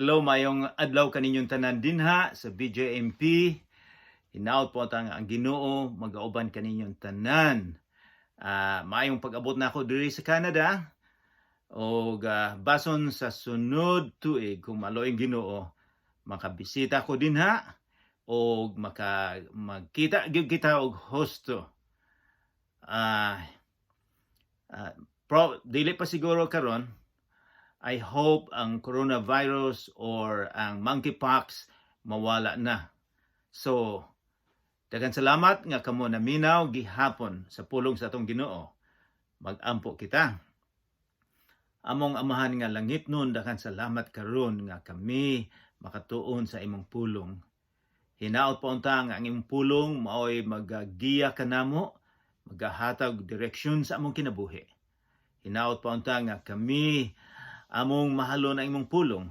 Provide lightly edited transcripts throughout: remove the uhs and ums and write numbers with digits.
Hello, mayong adlaw kaninyong tanan dinha sa BJMP. Hinaot po ang Ginoo magauban kaninyong tanan. Maayong pag-abot nako diri sa Canada og bason sa sunod tuig, kung maluoy ang Ginoo, makabisita ko dinha og maka magkita gyud kita og husto. Dili pa siguro karon. I hope ang coronavirus or ang monkeypox mawala na. So, daghan salamat nga kamo naminaw gihapon sa pulong sa atong Ginoo. Magampo kita. Among Amahan nga langitnon, daghan salamat karon nga kami makatuon sa imong pulong. Hinaot pa unta nga ang imong pulong maoy magagiya kanamo, magahatag direksyon sa among kinabuhi. Hinaot pa unta nga kami among mahalon ang imong pulong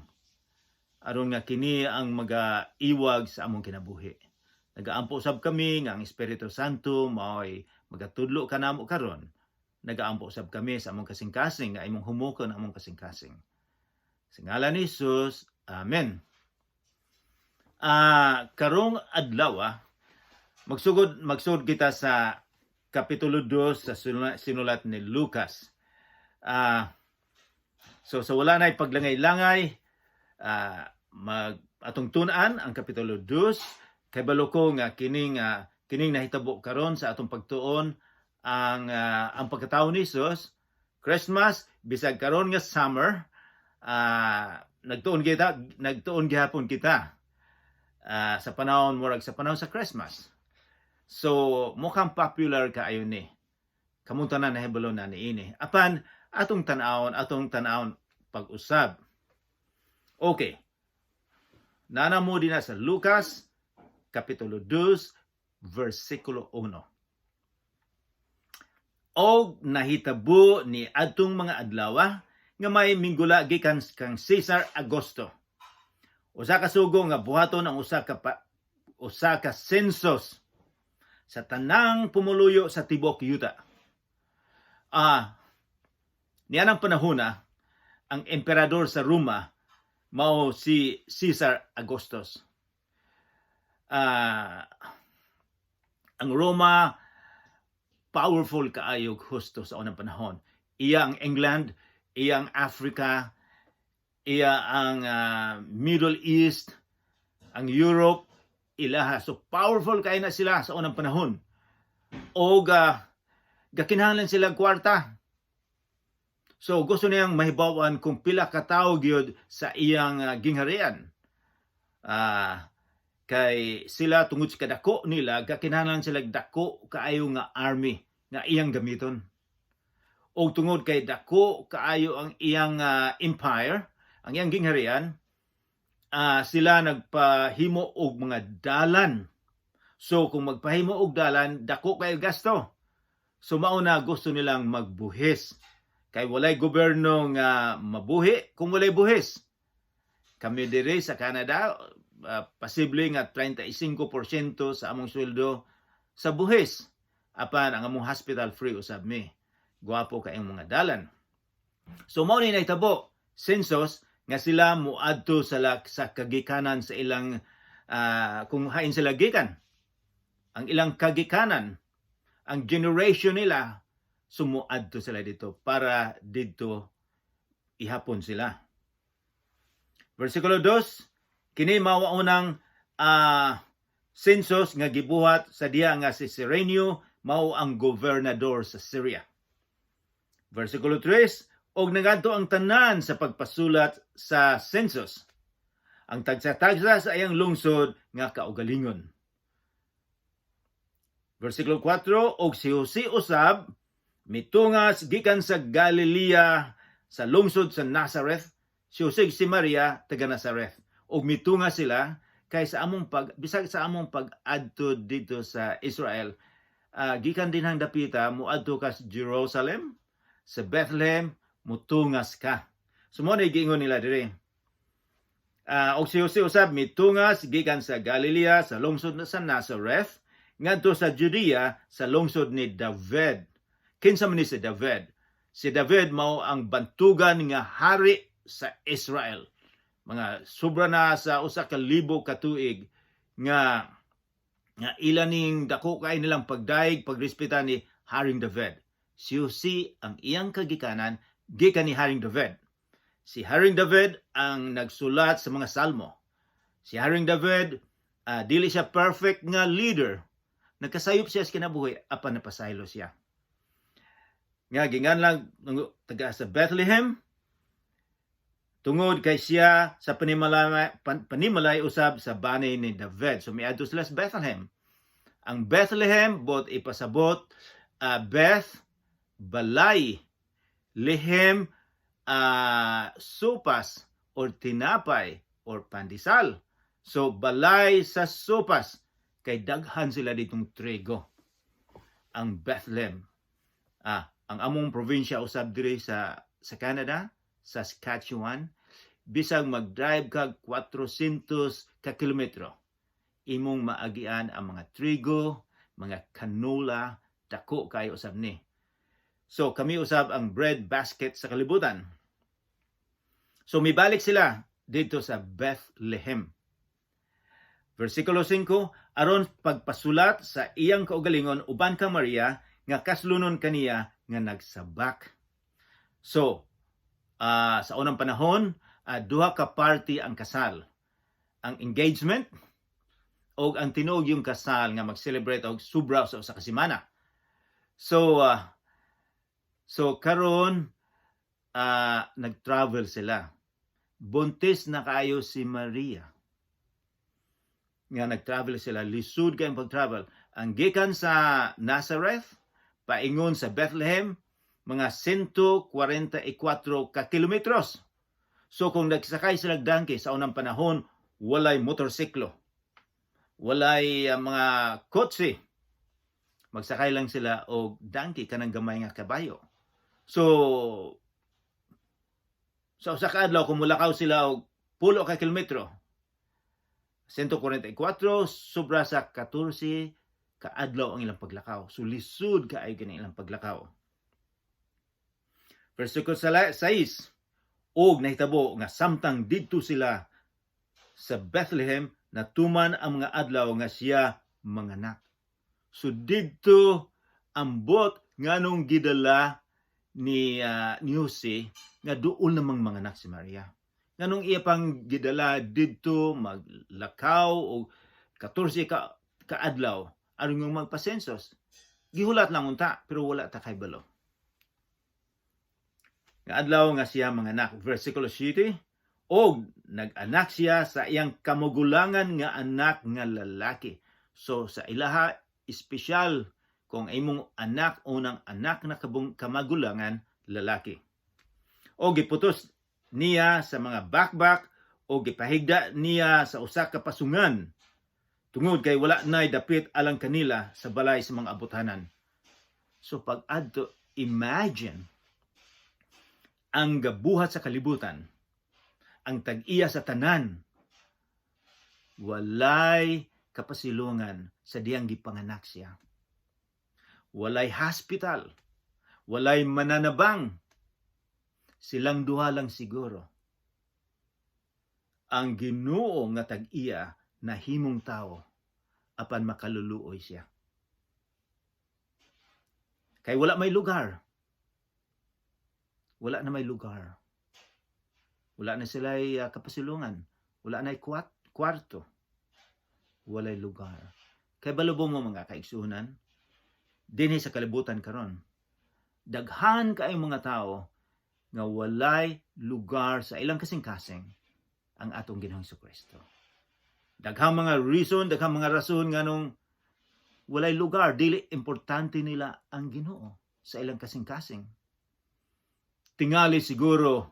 aron nga kini ang magaiwag sa among kinabuhi. Nagaampo sab kami nga ang Espiritu Santo maoy magatudlo kanamo karon. Nagaampo sab kami sa among kasing-kasing nga imong humukon ang among kasing-kasing. Sa ngalan ni Jesus, Amen. Karong adlaw magsugod kita sa kapitulo 2 sa sinulat ni Lucas. So sa wala na'y paglangay-langay, mag atong tun-an ang kapitulo 2. Kay balo ko nga kining nahitabo karon sa atong pagtuon ang pagkatao ni Jesus, Christmas, bisag karon nga summer, nagtuon gihapon kita sa panahon, murag sa panahon sa Christmas. So mukhang popular kaayo ni. Kamong tanan nahibalo na niini. Apan atong tan-awon pag-usab. Okay. Naa na mo dinha sa Lucas, Kapitulo 2, versikulo 1. Og nahitabo ni adtong mga adlaw nga may minggula gikan kang Cesar Augusto. Usa ka sugo nga buhaton ang usa ka census sa tanang pumuluyo sa tibok yuta. Nianang panahon na ang emperador sa Roma mao si Caesar Augustus. Ang Roma powerful kaayo husto sa unang panahon. Iya ang England, iya ang Africa, iya ang Middle East, ang Europe, ilaha. So powerful kaayo na sila sa unang panahon. O gakinahanglan sila kwarta. So gusto niyang mahibawan kung pila ka tawo gyud sa iyang gingharian. Kay sila, tungod sa kadako nila, gakinahanglan sila dako kaayo nga army nga iyang gamiton. Og tungod kay dako kaayo ang iyang empire, ang iyang gingharian, sila nagpahimo og mga dalan. So kung magpahimo og dalan, dako kaayo gasto. So mao na gusto nilang magbuhis. Kay walay gobyerno nga mabuhi kung walay buhis. Kami diri sa Canada, posible nga 35% sa among sweldo sa buhis. Apan ang among hospital, free usab mi. Gwapo kaayong mga dalan. So mao ni nahitabo, census nga sila muadto sa kagikanan sa ilang kung hain sila gikan. Ang ilang kagikanan, ang generation nila, sumuadto sila dito para didto ihapon sila. Versikulo 2, kini mao unang census nga gibuhat sa diha nga si Sirenio mao ang gobernador sa Syria. Versikulo 3, og nagadto ang tanan sa pagpasulat sa census. Ang tagsa-tagsa sa iyang lungsod nga kaugalingon. Versikulo 4, og si Jose usab mitungas gikan sa Galilea, sa lungsod sa Nazareth. Si Jose, si Maria, taga Nazareth. Og mitungas sila kay sa among pag bisag sa among pag-adto dito sa Israel, gikan dinhang dapita moadto ka sa Jerusalem, sa Bethlehem, mutungas ka. So mao na giingon nila diri. Og si Jose usab mitungas gikan sa Galilea, sa lungsod na sa Nazareth, ngadto sa Judea, sa lungsod ni David. Kinsa man ni si David? Si David mao ang bantugan nga hari sa Israel. Mga sobra na sa 1,000 ka tuig nga ila ning dako kay nilang pagdayeg, pagrespeta ni Haring David. Si Jose, ang iyang kagikanan gikan ni Haring David. Si Haring David ang nagsulat sa mga salmo. Si Haring David, dili siya perfect nga leader. Nagkasayop siya sa kinabuhi apan napasaylo siya. Nga ginganlan taga sa Bethlehem tungod kay siya sa panimalay usab sa banay ni David. So miadto sila sa Bethlehem. Ang Bethlehem bot ipasabot Beth, balay, Lehem, sopas or tinapay or pandesal. So balay sa sopas kay daghan sila ditong trigo. Ang Bethlehem. Ang among probinsya usab diri sa Canada, Saskatchewan, bisag mag-drive kag 400 ka kilometro, imong maagian ang mga trigo, mga canola, dako kayo usab ni. So kami usab ang bread basket sa kalibutan. So mibalik sila dito sa Bethlehem. Versikulo 5, aron pagpasulat sa iyang kaugalingon uban kang Maria nga kaslunon kaniya nga nagsabak. So, sa unang panahon, duha ka party ang kasal. Ang engagement o ang tinuod yung kasal nga mag-celebrate og sobra sa usa ka semana. So karon nag-travel sila. Buntis na kaayo si Maria. Nga nag-travel sila, lisod kayong pag-travel. Ang gikan sa Nazareth, paingon sa Bethlehem, mga 144 ka kilometros. So kung nagsakay sila donkey, sa unang panahon, walay motorsiklo. Walay mga kotse. Magsakay lang sila og donkey, kanang gamay nga kabayo. So sa usa ka adlaw, kung mulakaw sila og 10 ka kilometro, 144 sobra sa 14 ka adlaw ang ilang paglakaw. So lisod kaayo gani ilang paglakaw. Versikulo 6, og nahitabo nga samtang didto sila sa Bethlehem, natuman ang mga adlaw nga siya manganak. So didto ambot nganong gidala ni Jose nga duol namang manganak si Maria. Nganong iya pang gidala didto, maglakaw og 14 ka kaadlaw aron nga magpa-census? Gihulat lang unta, pero wala ta kaybalo. Nga adlaw nga siya manganak, versikulo 7, og nag-anak siya sa iyang kamagulangan nga anak nga lalaki. So sa ilaha, espesyal kung imong anak, unang anak na kamagulangan, lalaki. O giputos niya sa mga bakbak o gipahigda niya sa usa ka pasungan tungod kay wala nay dapit alang kanila sa balay sa mga abuthanan. So pag adto, imagine ang gabuhat sa kalibutan, ang tag-iya sa tanan, walay kapasilungan sa diyang gipanganak siya. Walay hospital, walay mananabang, silang duha lang siguro. Ang Ginoo nga tag-iya nahimong tao apan makaluluoy siya. Kay wala may lugar. Wala na may lugar. Wala na sila kapasilungan. Wala na kwarto. Walay lugar. Kay balo mo, mga kaigsuonan, dinhi sa kalibutan karon, daghan kay mga tao nga walay lugar sa ilang kasing-kasing ang atong Ginoong Kristo. Daghang mga reason, daghang mga rason nganong walay lugar, dili importante nila ang Ginoo sa ilang kasing-kasing. Tingali siguro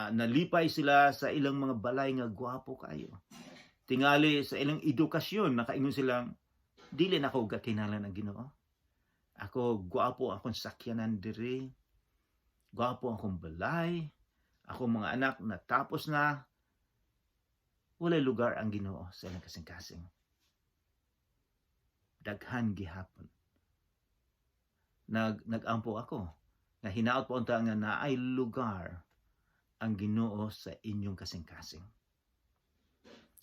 nalipay sila sa ilang mga balay nga gwapo kayo. Tingali sa ilang edukasyon, nakaingon silang dili na ako gakinahanglan ang Ginoo. Ako gwapo akong sakyanan diri. Gwapo akong balay. Ako mga anak natapos na. Walay lugar ang Ginoo sa ilang kasing-kasing. Daghan gihapon. Nag nagampo ako nga hinaot po unta nga naay lugar Ang Ginoo sa inyong kasing-kasing.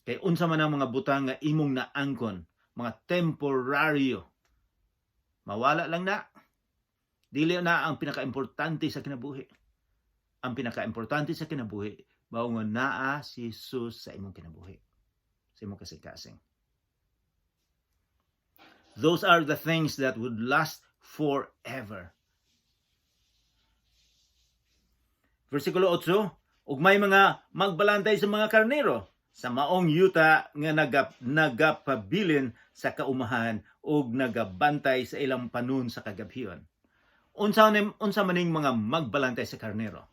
Kay unsa man ang mga butang nga imong naangkon, mga temporaryo, mawala lang na. Dili na ang pinakaimportante sa kinabuhi. Ang pinakaimportante sa kinabuhi, mao nga naa si Jesus sa imong kinabuhi, sa imong kasing-kasing. Those are the things that would last forever. Versikulo 8, ug may mga magbalantay sa mga karnero sa maong yuta nga nagapabilin sa kaumahan ug nagabantay sa ilang panon sa kagabhion. Unsa maning mga magbalantay sa karnero?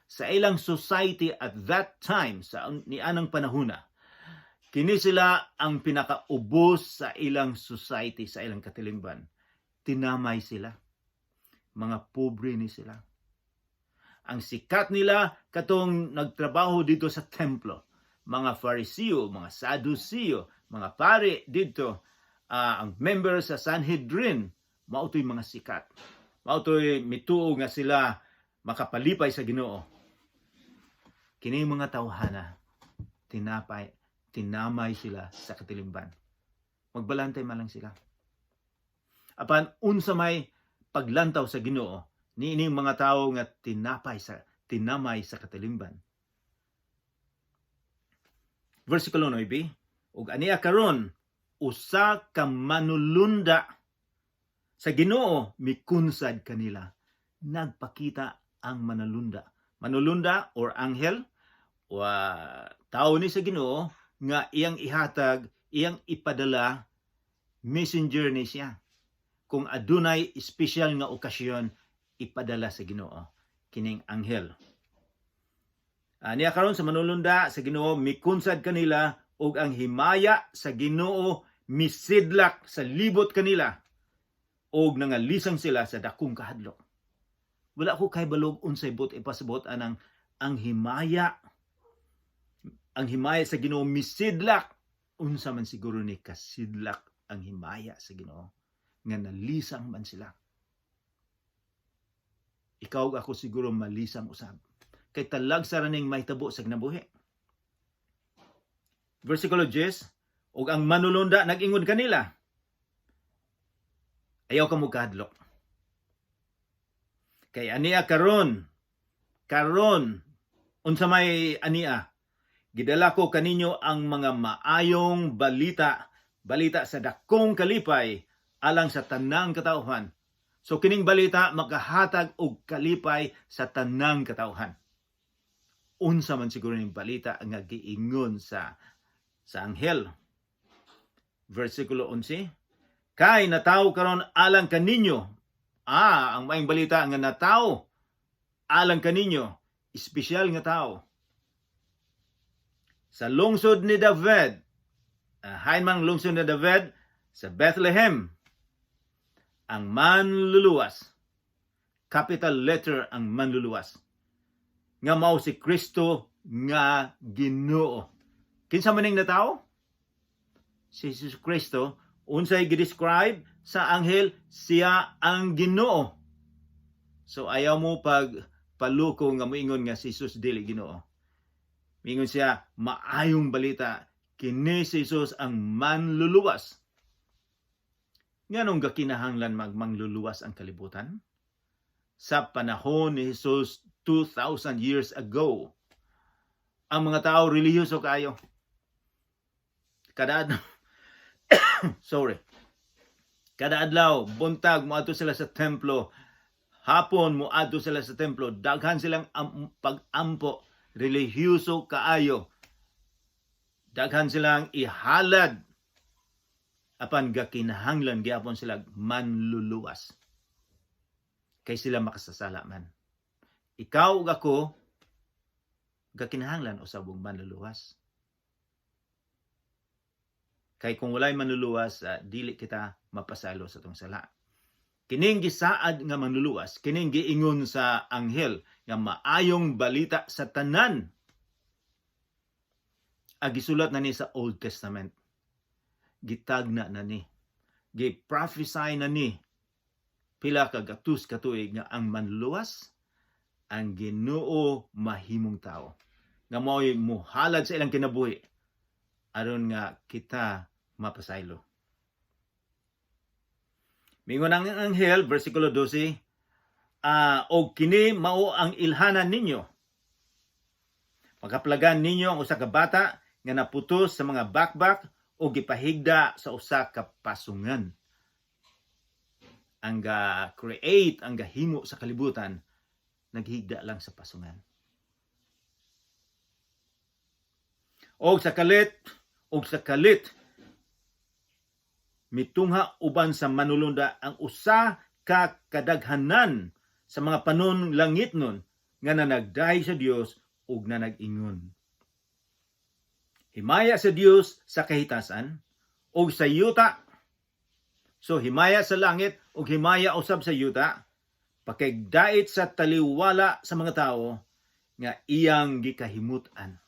Sa ilang society at that time, sa nianang panahona, kini sila ang pinakaubos sa ilang society, sa ilang katilingban. Tinamay sila. Mga pobre ni sila. Ang sikat nila katong nagtrabaho dito sa templo. Mga Fariseo, mga Saduceo, mga pare dito, ang member sa Sanhedrin, mao to'y mga sikat. Mao to'y mituo nga sila makapalipay sa Ginoo. Kini mga tawhana, tinapay, tinamay sila sa katilimban. Magbalantay man lang sila. Apan unsa may paglantaw sa Ginoo niining mga tawo nga tinapay sa tinamay sa katilimban? Versikulo 9, ug ania karon usa ka manulunda sa Ginoo mikunsad kanila. Nagpakita ang manulunda. Manulunda or anghel wa tao ni sa Ginoo nga iyang ihatag, iyang ipadala, messenger ni siya. Kung adunay espesyal nga okasyon, ipadala sa Ginoo kining anghel. Niya karon sa manulunda sa Ginoo mikunsad kanila ug ang himaya sa Ginoo misidlak sa libot kanila ug nangalisang sila sa dakong kahadlok. Wala ko kahibalo og unsay buot ipasabot anang ang himaya sa Ginoo misidlak. Unsa man siguro ni kasidlak ang himaya sa Ginoo nga nalisang man sila? Ikaw ug ako siguro malisang usab. Kay talagsa ra ning mahitabo sa kinabuhi. Versikulo 10, ug ang manulunda nag-ingon kanila, "Ayaw kamo kahadlok. Kay ania karon, karon," unsa may ania? "Gidala ko kaninyo ang mga maayong balita, balita sa dakong kalipay alang sa tanang katawhan." So kining balita makahatag og kalipay sa tanang katawhan. Unsa man siguro ning balita nga giingon sa anghel? Versikulo 11, kay natawo karon alang kaninyo. Ang maayong balita nga natawo alang kaninyo, espesyal nga tao. Sa lungsod ni David, hain mang lungsod ni David sa Bethlehem, ang manluluwas. Capital letter ang manluluwas. Nga mao si Kristo nga Ginoo. Kinsa man ning natawo? Si Jesus Kristo. Unsay gi-describe sa anghel? Siya ang Ginoo. So ayaw mo pag paluko nga moingon nga si Jesus dili Ginoo. Mingon siya, maayong balita, kini si Jesus ang manluluwas. Nganong gakinahanglan magmangluluwas ang kalibutan? Sa panahon ni Jesus 2,000 years ago, ang mga tao relihiyoso kaayo. Kada adlaw, sorry. Kada adlaw, buntag moadto sila sa templo. Hapon moadto sila sa templo. Daghan silang pag-ampo, relihiyoso kaayo. Daghan silang ihalad. Apan gakinahanglan gyapon sila manluluwas. Kay sila makasasala man. Ikaw ug ako gakinahanglan usab og manluluwas. Kay kung walay manluluwas, dili kita mapasaylo sa atong sala. Kining gisaad nga manluluwas, kining giingon sa anghel nga maayong balita sa tanan. Gisulat na ni sa Old Testament. Gitagna na ni. Gi-prophesy na ni pila ka gatus ka tuig nga ang manluluwas Ang Ginoo mahimong tao nga mao'y muhalad sa ilang kinabuhi aron nga kita mapasaylo. Mingon ang anghel, versikulo 12, "Og kini mao ang ilhanan ninyo. Makaplagan ninyo ang usa ka bata nga naputos sa mga bakbak o gipahigda sa usa ka pasungan." Ang ga-create, ang gahimo sa kalibutan, naghigda lang sa pasungan. Og sa kalit, mitungha uban sa manulunda ang usa ka kadaghanan sa mga panon langitnon nga nanagdahi sa Dios ug nanag-ingon: "Himaya sa Dios sa kahitasan ug sa yuta." So himaya sa langit ug himaya usab sa yuta, pakigdait sa taliwala sa mga tawo nga iyang gikahimut-an.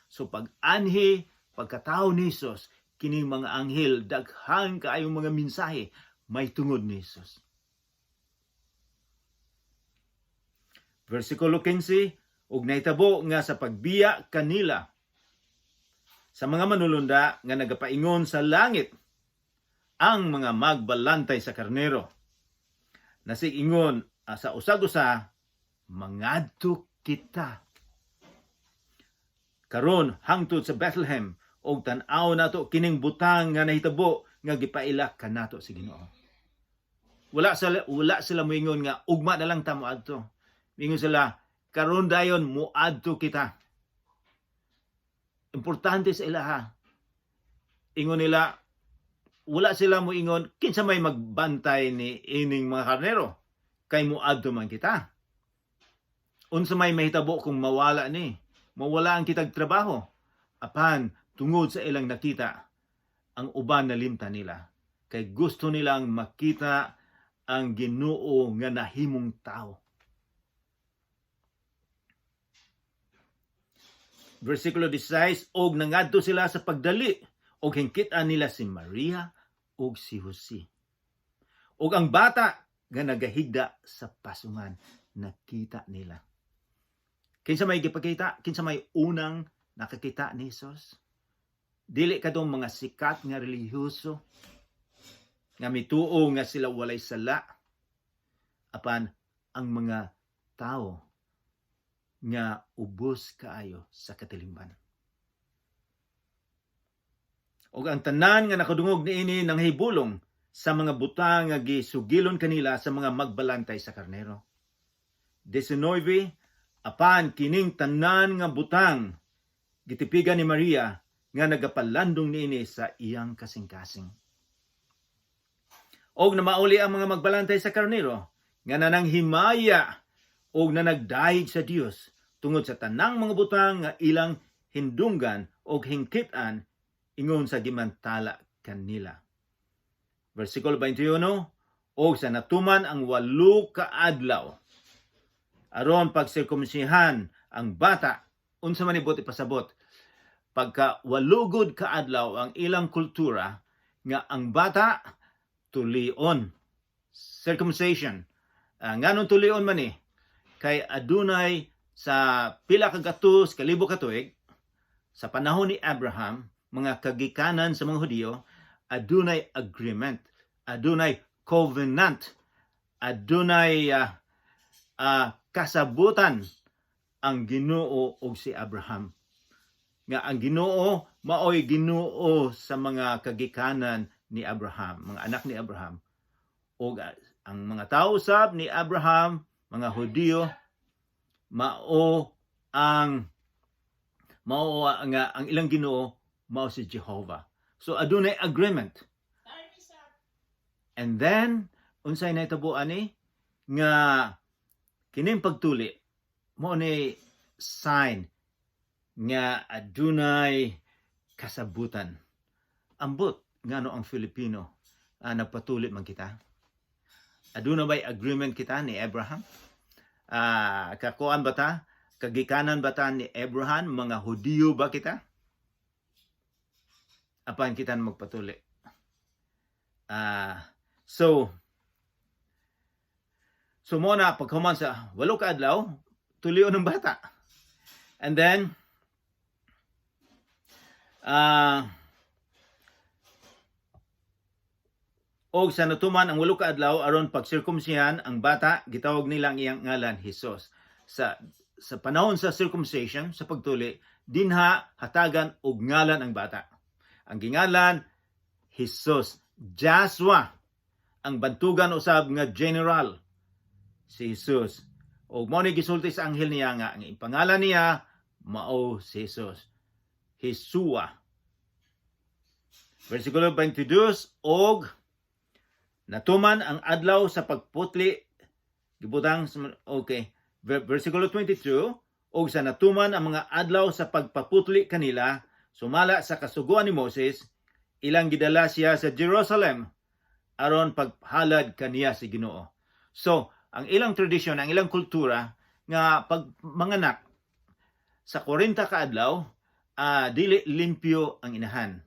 So pag-anhi, pagkatao ni Jesus, kining mga anghel daghan kaayong mga mensahe may tungod ni Jesus. Versikulo 15, "Ug nahitabo nga sa pagbiya kanila sa mga manulunda nga nagapaingon sa langit ang mga magbalantay sa karnero. Nasigingon sa usag-usa, 'Mangadto kita karon hangtod sa Bethlehem og tan-aw nato kining butang nga nahitabo nga gipaila kanato sa Ginoo.'" Wala sila moingon nga ugma na lang ta moadto. Moingon sila, "Karon dayon moadto kita." Importante sa ilaha. Ingon nila, wala sila moingon kinsa may magbantay ni ining mga karnero kay moadto man kita. Unsa may mahitabo kung mawala ni? Mawala ang kitag trabaho. Apan tungod sa ilang nakita, ang uban nalimtan nila. Kay gusto nilang makita ang Ginoo nga nahimong tao. Versikulo 16, "Og nangadto sila sa pagdali og hingkitan nila si Maria ug si Jose ug ang bata nga nagahigda sa pasungan." Nakita nila. Kinsa may gipakita? Kinsa may unang nakakita ni Jesus? Dili kadtong mga sikat nga relihiyoso nga mituo nga sila walay sala, apan ang mga tao nga ubos kaayo sa katilimban. "Og ang tanan nga nakadungog niini nanghibulong sa mga butang nga gisugilon kanila sa mga magbalantay sa karnero." 19, "Apan kining tanan nga butang gitipigan ni Maria nga nagapalandong niini sa iyang kasing-kasing. Og namauli ang mga magbalantay sa karnero nga nananghimaya og nanagdayeg sa Dios tungod sa tanang mga butang nga ilang hindunggan og hingkitan ingon sa gimantala kanila." Versikulo 21, "Og sa natuman ang 8 ka adlaw aron pagsirkumsihan ang bata." Unsa man ibot ipasabot? Pagka 8 gud ka adlaw, ang ilang kultura nga ang bata tulion, circumcision. Nganong tulion man ni? Kay adunay sa pila ka gatos kalibo ka tuig sa panahon ni Abraham, mga kagikanan sa mga Hudiyo, adunay agreement, adunay covenant, adunay kasabutan ang Ginoo og si Abraham nga ang Ginoo maoy Ginoo sa mga kagikanan ni Abraham, mga anak ni Abraham, ug ang mga tao sab ni Abraham, mga Hudiyo, mao nga ang ilang Ginoo mao si Jehovah. So adunay agreement. And then unsay nahitabo ani nga kining pagtuli mo ni sign nga adunay kasabutan. Ambot ngano ang Filipino nagpatuli man kita? Aduna bay agreement kita ni Abraham? Kakuan ba ta? Kagikanan ba ta ni Abraham? Mga Hudiyo ba kita? Apan kita magpatuli. So mo na paghuman sa 8 ka adlaw, tulion ng bata. And then og sa natuman ang 8 ka adlaw aron pagsirkumsihan ang bata, gitawag nila ang iyang ngalan Jesus. Sa panahon sa circumcision, sa pagtuli, dinha hatagan og ngalan ang bata. Ang gingalan Jesus, Joshua, ang bantugan usab nga general si Jesus. Og mao ni gisulti sa anghel niya nga ang pangalan niya mao si Jesus. Jesua. Versikulo 22, og natuman ang adlaw sa pagputli gibutang, okay, versikulo 22, og sa natuman ang mga adlaw sa pagpaputli kanila sumala sa kasuguan ni Moses, ilang gidala siya sa Jerusalem aron paghalad kaniya sa Ginoo. So ang ilang tradisyon, ang ilang kultura nga pag manganak sa 40 ka adlaw, dili limpyo ang inahan.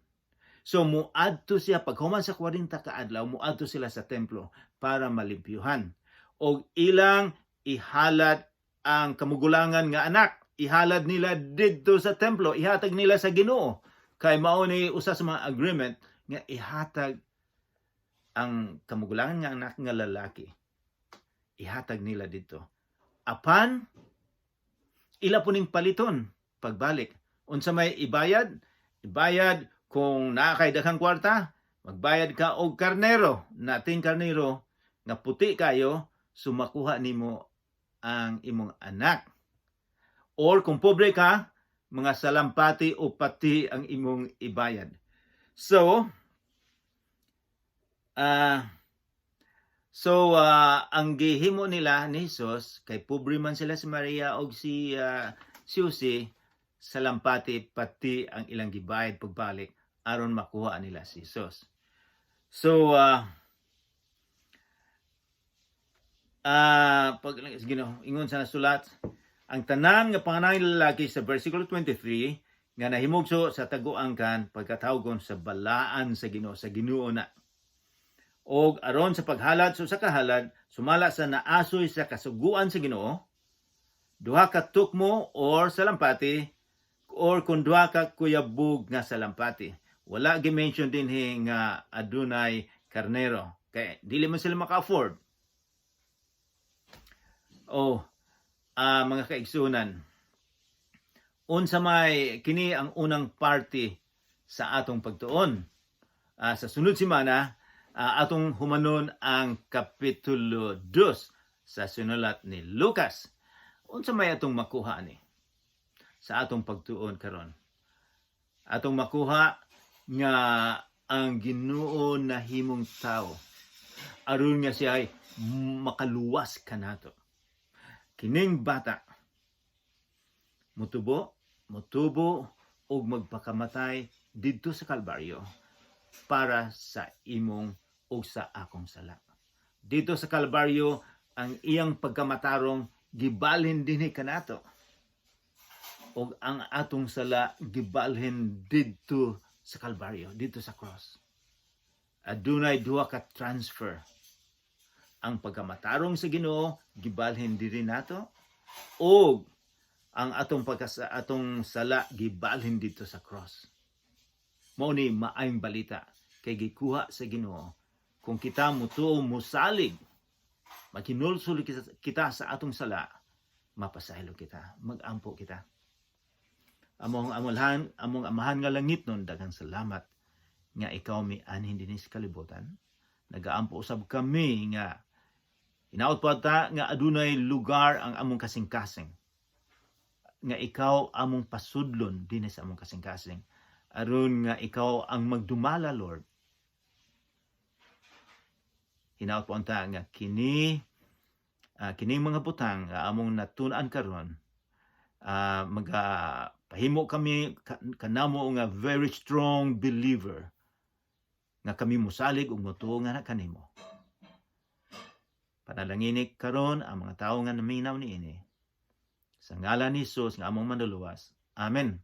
So muadto siya paghuman sa 40 ka adlaw, muadto sila sa templo para malimpyuhan. Og ilang ihalad ang kamugulangan nga anak, ihalad nila didto sa templo, ihatag nila sa Ginoo. Kay mao ni usa sa mga agreement nga ihatag ang kamugulangan nga anak nga lalaki. Ihatag nila didto. Apan ila po ning paliton pagbalik. Unsa may ibayad? Ibayad kung naa kay daghang kwarta, magbayad ka og karnero, nating karnero nga puti kayo, sumakuha nimo ang imong anak. Or kung pobre ka, mga salampati o pati ang imong ibayad. So, ang gihimo nila ni Jesus, kay pobre man sila si Maria og si Jose, salampati pati ang ilang gibayad pagbalik aron makuha nila si Jesus. So, pag Ginoo ingon sa nasulat, ang tanan nga panganay lalaki sa versikulo 23 nga nahimugso sa taguangkan pagkatawgon sa balaan sa Ginoo, sa Ginoo na. Og aron sa paghalad sa usa ka halad sumala sa naasoy sa kasuguan sa Ginoo, duha ka tukmo or salampati or kung duha ka kuyabog nga salampati. Wala gi-mention dinhi nga adunay karnero kay dili man sila maka-afford. Oh, mga kaigsunan, unsa may kini ang unang party sa atong pagtuon. Sa sunod semana, atong humanon ang kapitulo 2 sa sinulat ni Lucas. Unsa may atong makuha ani sa atong pagtuon karon? Atong makuha nga ang Ginoo nahimong tao aron nga siya ay makaluwas kanato. Kining bata mutubo, mutubo ug magpakamatay didto sa Kalbaryo para sa imong ug sa akong sala. Dito sa Kalbaryo, ang iyang pagkamatarong gibalhin dinhi kanato ug ang atong sala gibalhin didto sa Kalbaryo, didto sa cross. Adunay duha ka transfer. Ang pagkamatarong sa Ginoo gibalhin diri nato ug ang atong pagkasa atong sala gibalhin didto sa cross. Mao ni maayong balita kay gikuha sa Ginoo. Kung kita mutuo, musalig, maghinulsol kita sa atong sala, mapasaylo kita, magampo kita. Among amulhan, among Amahan nga langitnon, daghang salamat nga ikaw mianhin dinhi sa kalibutan. Nagaampo usab kami nga hinaot pa ta nga adunay lugar ang among kasing-kasing, nga ikaw among pasudlon dinhi sa among kasing-kasing aron nga ikaw ang magdumala, Lord. Hinaot po unta nga kining mga butang nga among natun-an karon, maga pahimo kami kanamo nga very strong believer nga kami musalig ug mutuo nga na kanimo. Panalangini karon ang mga tawo nga naminaw niini. Sa ngalan ni Jesus nga among Manluluwas. Amen.